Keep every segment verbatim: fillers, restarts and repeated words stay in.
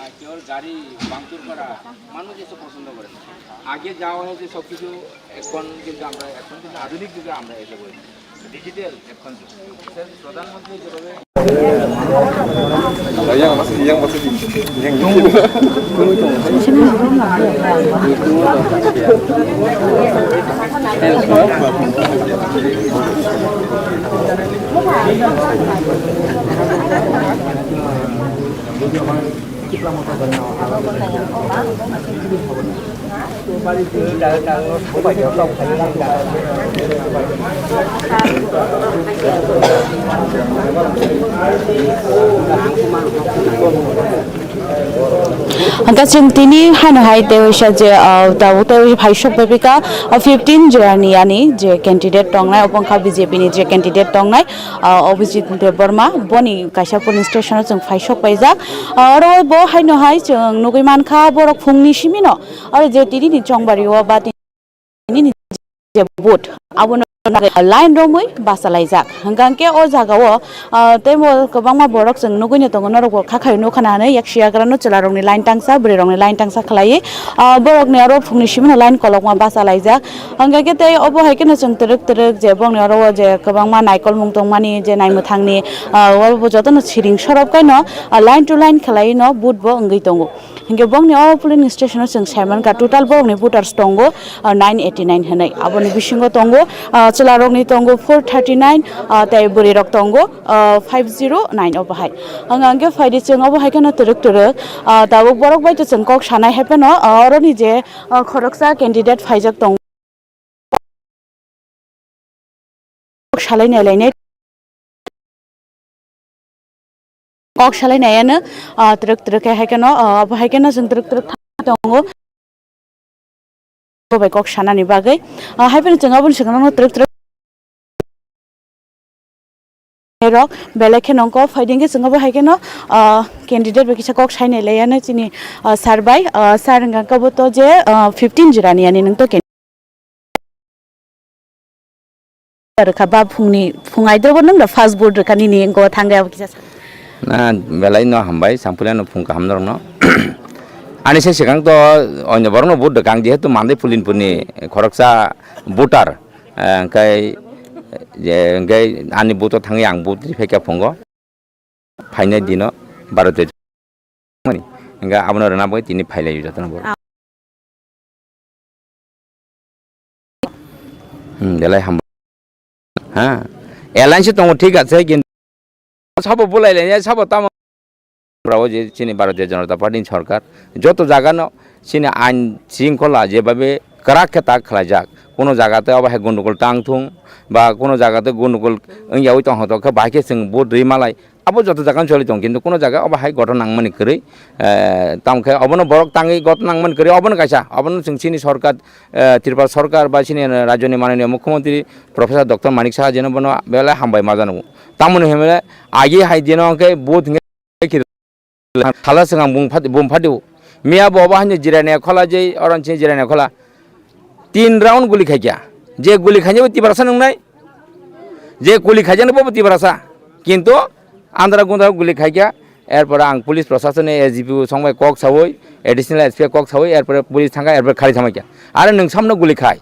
আর কেউ গাড়ি ভাঙচুর করা, মানুষ এসব পছন্দ করে না। আগে যা হয়েছে সব কিছু, এখন কিন্তু আমরা, এখন কিন্তু আধুনিক যুগে আমরা এসে বলছি, ডিজিটাল এখন যুগ। প্রধানমন্ত্রী যেভাবে Hwnkhe chwng tini hano hai tei waisa je, ah, tabuk tei waisa phai sok pai pika, ah, fifteen jora ni ani je candidate tongnai, obo wngkha B J P ni je candidate tongnai, ah, Abhijit Debbarma, boni kaisa polling station o chwng phai sok paijak. Ah, oro bo haino hai chwng nugwi mankha borok phungni simi no, oro je tini ni chongbari o ba tini ni je vote abono line romwi bachalaijak. Hwnkha hwnkhe o jagao, ah, tei bo kwbangma borok chwng nugwino tongo, norokbo kha khaio nukha na hinwi yaksi yagra no chwla rokni line tangsa, bwrwi rokni line tangsa khlaiwi, ah, borokni oro phungni simi no line kolokma bachalaijak. Hwnkha khe tei obo hai kheno chwng twrwk twrwk je bongni oro o je kwbangma naikolmung tongmani je naimwthangni, ah, obo jotono siring sorop kaino, ah, line to line khlaiwi no vote bo wngwi tongo. Hinkhe bongni o polling station o chwng saimankha total borokni voters tongo, ah, nine eighty nine hinwi. Aboni bisingo tongo, ah, chwlarokni tongo four thirty nine, ah, tei bwrwirok tongo, ah, five zero nine obo hai. Hwnkha hwnkhe phaidi chwng obo hai kheno twrwk twrwk, ah, tabuk borok bai to chwng kok sanai hai phano, ah, oroni je, ah, khoroksa candidate phaijak tongo. Kok salai nai lainai. Kok salai nai ano, ah, twrwk twrwk khe hai kheno, ah, abo hai kheno chwng twrwk twrwk thang tongo. Bo bai kok sanani bagwi. Ah, hai phano chwng aboni swkang no twrwk twrwk rok belai kheno wngkha. Phaidi hwnkhe chwng abo hai kheno, ah, candidate bai kisa kok sainai lai ano chini, ah, sir bai. Ah, sir hwnkha khe bo to je, ah, fifteen jora ni ani nwng to candidate rwkha ba phungni, phung aidrobo nwng da first vote rwkha nini wngkha thangwi abo kisa sa. Na, belai no hambai, sampuli ano phung kaham norokno. Ani se swkang to onyo borokno vote rwkha ang, jehetu Mandai Pulinpurni khoroksa voter, eh, hwnkhe, je, hwnkhe ani vote o thangwi ang vote riphaikha phungo. Phainai dino Bharat mani. Hingke abono rwna bagwi tini phailai jotono bo. Ah. Hmm, belai hambai. Ha. Alliance tongo thik ase, kintu sabo bulai lai, sabo tamo. Brao je chini Bharatiya Janata Party ni sorkar, joto jaga no chini ain shringkhola jebabe kwrak khe tak khlaijak. Kuno jaga te obo hai gundugul tang thung, ba kuno jaga te gundugul wngya oi tong thok khe bahai khe chwng vote rwi malai. Abo joto jaga no choli tongo, kintu kuno jaga obo hai gothon nangmani kwrwi, eh, tamo khe obono borok tangwi gothon nangmani kwrwi, obono kaisa, obono chwng chini sorkar, eh, Tripura sorkar ba chini rajyoni mananiya mukhyamantri Professor Doctor Manik Saha jeno bono belai hambai ma jano. Tamoni hwnle agi hai jeno hwnkhe vote hwnkhe sala swkang bung phadi, bung phadi o. Miya bo obo haino jirania khola jai, oron chini jirania khola. Tin round guli khaikya. Je guli khainai bo Tiprasa nungnai. Je guli khaijaknai bo Tiprasa. Kintu andra gundra guli khaikya. Erpore ang police proshasoni S D P O songbai kok sawi, additional S P kok sawi, erpore police thangkha, erpore khari thangkha. Are nwng samno guli khai.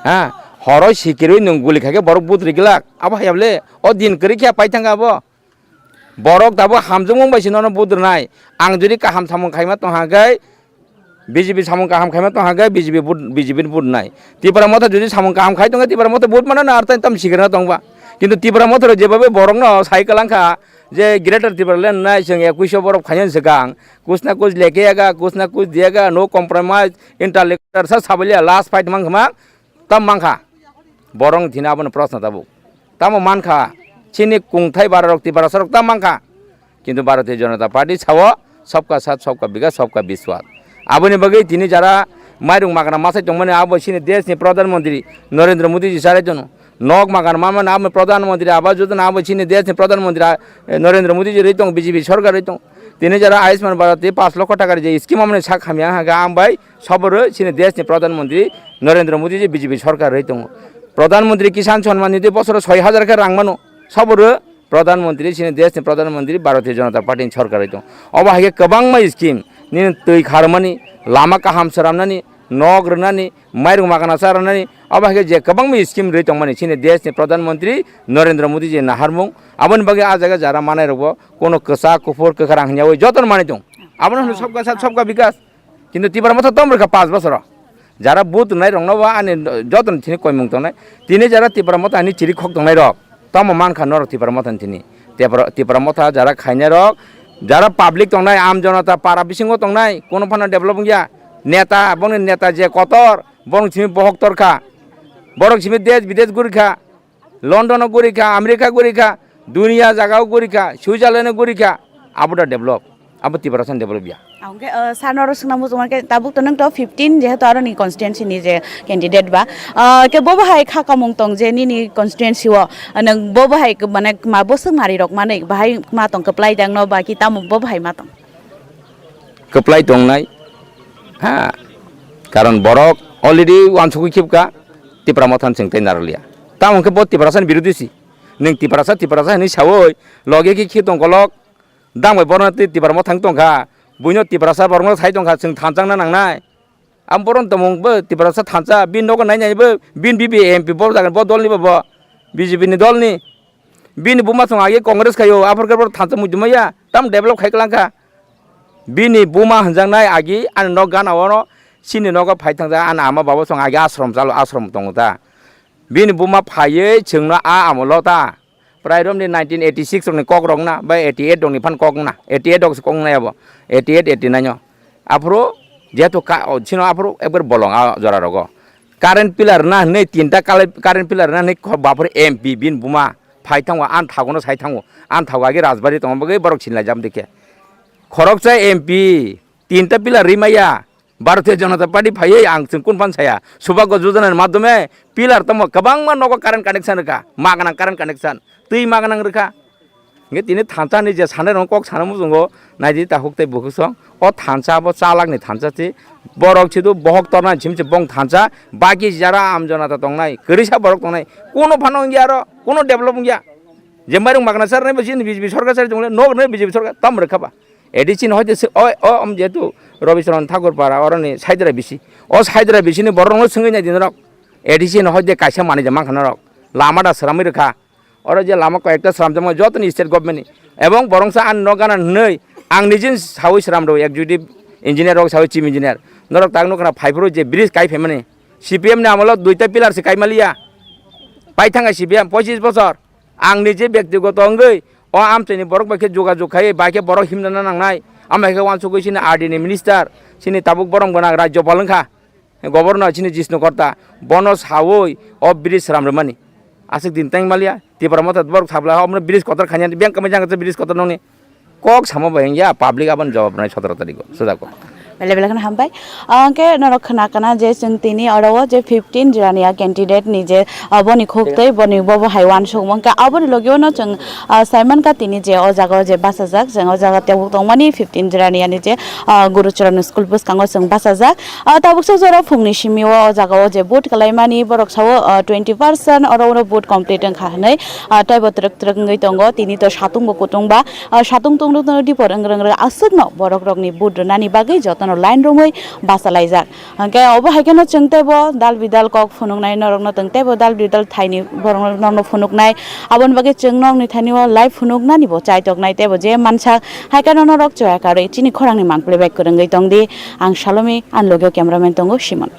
Ha, horo sikirwi nwng guli khaikhe borok but rigilak. Abo hayable, o din kwrwi khe pai thangkha abo. Borok tabuk hamjakmung bai se nono vote rwnai. Ang jodi kaham samung khaima tong hwnkhe B J P samung kaham khaima tong hwnkhe B J P vote, B J P ni vote rwnai. Tipra Motha jodi samung kaham khai tongkhe Tipra Motha vote mano na, ar tei tam sikirna tongba. Kintu Tipra Motha rok jebabe borokno sai kwlangkha je Greater Tipraland nai chwng ekuish borok phainani swkang, kuch na kuch leke yaga, kuch na kuch diyaga, no compromise, interlocutor sa sabaliya, last fight mang khama, tam mankha. Borok thina abono proshno tabuk. Tamo mankha, chini kungthai bara rok Tiprasa rok tam mankha. Kintu Bharatiya Janata Party sao, "Sabka Saath, Sabka Vikas, Sabka Vishwas." Aboni bagwi tini jara mairung magana masai tongmani abo chini desh ni Pradhan Mantri Narendra Modi ji sarai tono. Nok magana mamani abo Pradhan Mantri Awas Yojana abo chini desh ni Pradhan Mantri, eh, Narendra Modi ji rwi tong, B J P sorkar rwi tong. Tini jara Ayushman Bharat tei paanch lokho taka je scheme amoni sak hamya haga ambai saboro chini desh ni Pradhan Mantri Narendra Modi ji B J P sorkar rwi tongo. Pradhan Mantri Kisan Samman Nidhi bosoro soi hajar khe rang mano saboro Pradhan Mantri, chini desh ni Pradhan Mantri Bharatiya Janata Party ni sorkar rwi tong. Obo hai khe kwbangma scheme, nini twi kharmani, lama kaham swnamnani, nok rwnani, mairung magana cha rwnani, obo hai khe je kwbangma scheme rwi tongmani chini desh ni Pradhan Mantri Narendra Modi ji naharmung. Aboni bagwi ah jaga jara manai rokbo kono kwchak kuphur kwkhrang hwnyawi jotono manwi tong. Abono hwno sabka saath, sabka vikas. Kintu Tipra Motha tom rwkha paanch bosoro. Jara vote rwnai rokno bo ani jotono thini koimung tongnai. Tini jara Tipra Motha ani chiri khok tongnai rok. Tamo mankha norok Tipra Motha ni thini. Tipra, Tipra Motha jara khainai rok, jara public tongnai, am jonota para bisingo tongnai, kono phano develop wngya. Neta, bongni neta je kotor, borok simi bohok torkha. Borok simi desh bidesh gurikha. London o gurikha, America gurikha, dunia jaga o gurikha, Switzerland o gurikha, abo da develop, abo Tiprasa ni develop ya. Hwnkhe, uh, sir, norok swngna muchung mankhe tabuk to nwng to fifteen jehetu aroni constituency ni je candidate ba, uh, khe bo bahai kha kamung tong je nini constituency o, uh, nwng bo bahai k-, mane ma bwswk nari rok manwi bahai ma tong kwplai dang no ba ki tamo bo bahai ma tong? Kwplai tongnai, ha, karon borok already uansugwi khibka Tipra Motha ni chwng tei narwkliya. Tamo hwnkhe bo Tiprasa ni birodhi si. Nwng Tiprasa, Tiprasa hinwi sawi logi khe khi tong kolok. Dang bai borok tei Tipra Motha wng tongkha. Buino Tiprasa borokno sai tongkha, chwng thansa wngna nangnai. Ang bohrok tongmung bo Tiprasa thansa, bini nogo nai nai bo, bini B B M P bo jaga bo dolni bo, bo B J P ni dolni. Bini buma song age Congress khaio, aphor khe bohrok thansa muitu maya, tam develop khai kwlangkha. Bini buma hwnjaknai agi ani nok gana ono, chini nogo phai thangjak ani ama baba song age ashram chalo, ashram tongo ta. Bini buma phaiwi chwngno a amolo ta. Prai romni nineteen eighty six rokni kok rok na, ba eighty eight rokni phan kok na, eighty eight rok se kok na abo, eighty eight, eighty nine o. Aphuru jehetu ka, o, chino aphuru ekbar bolong a jora rogo. Current pillar na hinwi tinta kale-, current pillar na hinwi kho bapor M P bini buma phai thango, ang thago no sai thango, ang thago agi Rajbari tongo bagwi borok sinlaijak dikhe. Khoroksa M P tinta pillar rimaya, Bharatiya Janata Party phaiwi ang chwng kun phan saya, Subhagya Yojana ni madhyome pillar tamo kwbangma nogo current connection rwkha, maganang current connection, twi maganang rwkha. Hingke tini thansa ni je sanai rok kok sana muchungo, naidi tahuk tei bukhuk song, o thansa bo chalak ni thansa si, borok sidu bohok torna sim si bong thansa, baki jara am jonata tongnai, kwrwisa borok tongnai, kuno phano wngya aro, kuno develop wngya. Je mairung magna sar nai bo chini B J P sorkar sar tongle, nok nai B J P sorkar tam rwkha ba. A D C ni hoite se, o, o, um, jehetu Rabi Charan Thakur para oroni Saidra bisi. O Saidra bisi ni borok no swngwi nai di norok. A D C ni hoite kaisa manwi ja mankha norok. Lama da sramwi rwkha. Oro je lama koi ekta sramjakma joto ni state government ni. Ebong borok sa ani nok gana hwnwi ang nijin sawi sram rw executive engineer rok sawi chief engineer. Norok tak nukha phaiphuru je bridge kai phaimani. C P M ni amolo duita pillar se kai maliya. Paithanga C P M pochis bochor. Ang nije bektigoto wngwi o amchaini borok bai khe jogajog khai, bai khe borok himna nangnai. Amo hai khe uansugwi chini R D ni minister, chini tabuk borok gwnang rajyopal wngkha, governor chini Jishnu Karta, bono sawi o bridge sram rwmani. Aswk din tang maliya, Tipra Motha borok sabla omono bridge kotor khainani, beng kamai jang bridge kotor nongni. Kok samo bai wngya, public aboni jawab rwnai sotoro tarikgo, sujak kok. Belai belai kheno hambai. Ang khe norok khna kana je chwng tini oro o je fifteen jiraniya candidate ni je, ah, boni khuk tei boni bobo hai uansukmung khe aboni logi o no chwng, ah, saiman kha tini je o jaga o je bachajak, chwng o jaga tebuk tongmani fifteen jiraniya ni je, ah, Gurucharan school bwskango chwng bachajak. Ah, tabuksa jora phungni simi o, o jaga o je vote kwlaimani borok sao, ah, twenty percent oro oro vote complete wngkha hinwi, ah, teibo twrwk twrwk wngwi tongo. Tini to satung bo kutung ba, ah, satung tungro tungro dipor wngro wngro aswkno borok rokni vote rwnani bagwi jotono line romwi bachalaijak. Hwnkhe obo hai kheno chwng teibo dal bidal kok phunuknai norokno, chwng teibo dal bidal thaini borok norokno phunuknai. Aboni bagwi chwng nokni thani o live phunuknani bo chaitoknai teibo je mansa hai kheno norok choya karwi chini khorangni mang playback kwrwngwi tongdi. Ang Salomi, ani loge o cameraman tongo Simon.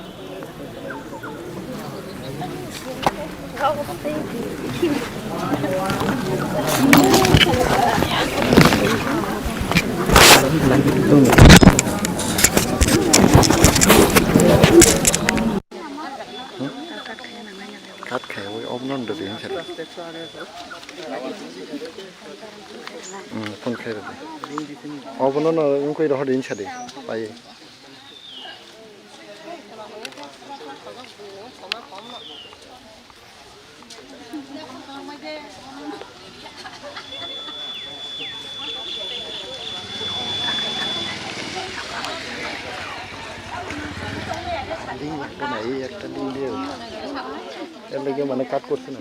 Kat khai, oi, obo no da din sa. Hmm, phone khai da. Obo no no, yung koi rohor din sa de. Pai. Link একটা নাই, এই একটা link দিয়ে দাও। এর লেগে মানে কাট করছে না।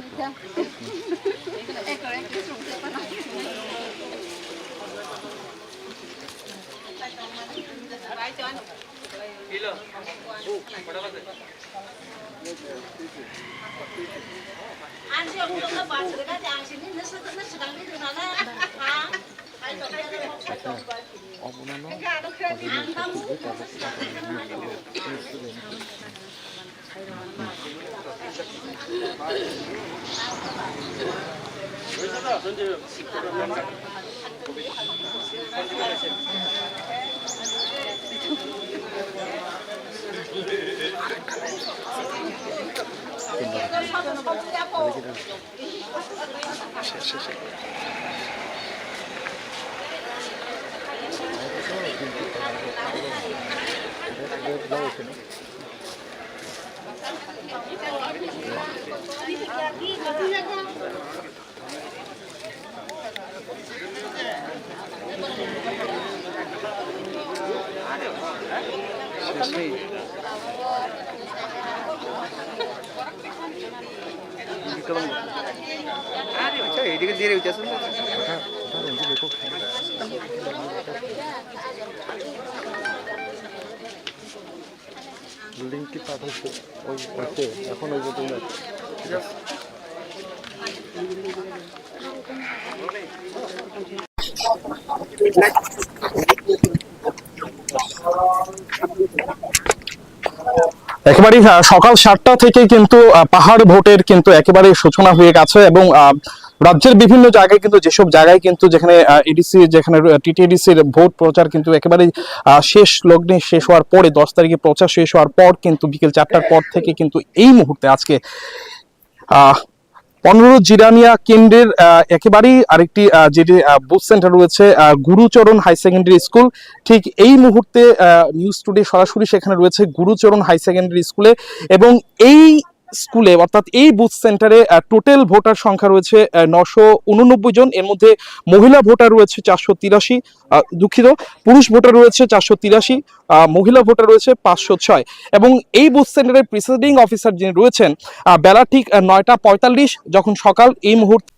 আচ্ছা, এদিকে দিয়ে রেখে আসুন। লিঙ্কটি পাঠাইছে ওই ওকে, এখন ওই যে তোমরা। একেবারেই, আহ, সকাল সাতটা থেকে কিন্তু, আহ, পাহাড় ভোটের কিন্তু একেবারেই সূচনা হয়ে গেছে এবং, আহ, রাজ্যের বিভিন্ন জায়গায় কিন্তু, যেসব জায়গায় কিন্তু যেখানে, আহ, এডিসি, যেখানে র-, টিটিএডিসির ভোট প্রচার কিন্তু একেবারেই, আহ, শেষ লগ্নে শেষ হওয়ার পরে, দশ তারিখে প্রচার শেষ হওয়ার পর কিন্তু বিকেল চারটার পর থেকে কিন্তু এই মুহূর্তে আজকে, আহ, পনেরো জিরানিয়া কেন্দ্রের, আহ, একেবারেই আরেকটি, আহ, যেটি, আহ, বুথ সেন্টার রয়েছে, আহ, গুরুচরণ হাই সেকেন্ডারি স্কুল। ঠিক এই মুহূর্তে, আহ, নিউজ টুডে সরাসরি সেখানে রয়েছে গুরুচরণ হাই সেকেন্ডারি স্কুলে এবং এই স্কুলে, অর্থাৎ এই বুথ সেন্টারে, আহ, টোটাল ভোটার সংখ্যা রয়েছে, আহ, নশো ঊননব্বই জন। এর মধ্যে মহিলা ভোটার রয়েছে চারশো তিরাশি, আহ, দুঃখিত, পুরুষ ভোটার রয়েছে চারশো তিরাশি, আহ, মহিলা ভোটার রয়েছে পাঁচশো ছয়। এবং এই বুথ সেন্টারের প্রিসাইডিং অফিসার যিনি রয়েছেন, আহ, বেলা ঠিক, আহ, নয়টা পঁয়তাল্লিশ যখন সকাল এই মুহূর্তে